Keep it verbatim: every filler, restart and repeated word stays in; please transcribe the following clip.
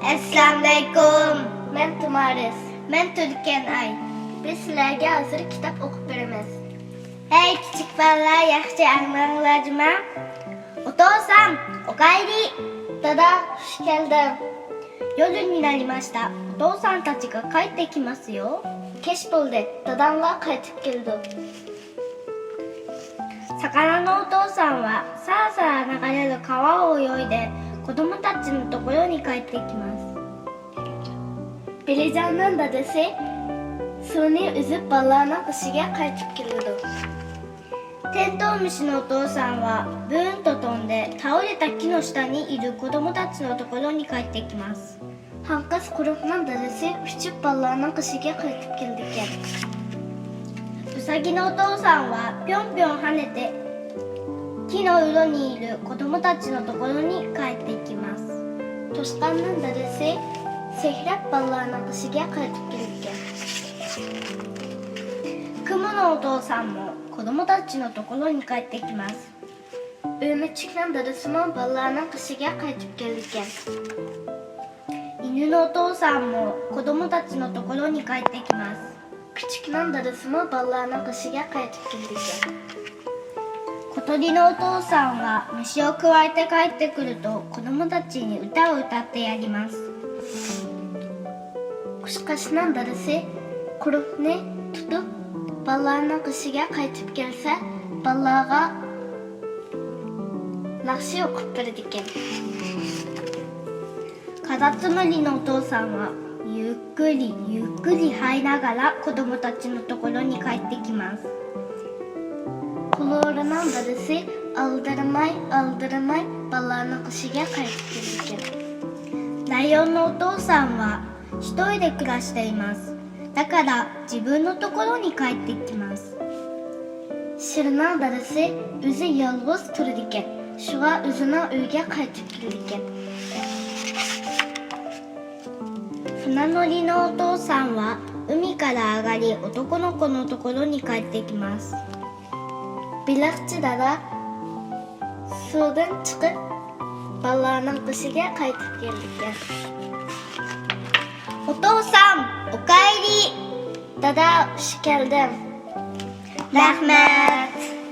ئەسسالامۇئەلەيكۇم. مەن تۇمارىس. مەن تۈركەن ئاي. بىز سىلەرگە ھازىر كىتاب ئوقۇپ بېرىمىز. ھەي، كىچىك بالىلار، ياخشى ئاڭلاڭلار جۇما. お父さん、おかえり. ただ、 خۇش كەلدىڭ. 夜になりました. お父さんたちが帰ってきますよ. كەچ بولدى، داداڭلار قايتىپ كېلىدۇ. 魚のお父さんはさらさら流れる川を泳いで子供たちのところに帰ってきます. بېلىجاننىڭ دادىسى سۇنى ئۈزۈپ بالىلارنىڭ قېشىغا قايتىپ كېلىدۇ. テントウムシのお父さんはブーンと飛んで倒れた木の下にいる子供たちのところに帰ってきます. ھاڭقىس قۇرۇپنىڭ دادىسى ئۇچۇپ بالىلارنىڭ قېشىغا قايتىپ كېلىدىكەن. ウサギのお父さんはピョンピョン跳ねて木の裏にいる子供たちのところに帰ってきます. توشقاننىڭ دادىسى سەكرەپ بالىلارنىڭ قېشىغا قايتىپ كېلىدىكەن. クモのお父さんも子供たちのところに帰ってきます. ئۆمۈچۈكنىڭ دادىسىمۇ بالىلارنىڭ قېشىغا قايتىپ كېلىدىكەن. 犬のお父さんも子供たちのところに帰ってきます. كۈچۈكنىڭ دادىسىمۇ بالىلارنىڭ قېشىغا قايتىپ كېلىدىكەن. 小鳥のお父さんは虫をくわえて帰ってくると子供たちに歌を歌ってやります. قۇشقاچنىڭ دادىسى قۇرۇپنى تۇتۇپ بالىلارنىڭ قېشىغا قايتىپ كەلسە، بالىلارغا ناخشا ئوقۇپ بېرىدىكەن. カタツムリのお父さんは、 يۈككۈرى يۈككۈرى ھاينىغاچ كودومو تاچىنىڭ توكورونى كايتتى كىماس. قۇلۇرىنىڭ دادىسى ئالدىرىماي ئالدىرىماي بالىلارنىڭ قېشىغا قايتىپ كېلىدىكەن. ライオンのお父さんは、 一人で暮らしています。だから自分のところに帰ってきます。 شىرنىڭ دادىسى ئۆزى يالغۇز تۇرىدىكەن، شۇڭا ئۆزىنىڭ ئۆيىگە قايتىپ كېلىدىكەن. 船乗りのお父さんは、海から上がり男の子のところに帰ってきます。 بېلىقچى دادا سۇدىن چىقىپ بالىلارنىڭ قېشىغا قايتىپ كېلىدىكەن. お父さん、おかえり. دادا، خۇش كەلدىڭ. رەھمەت.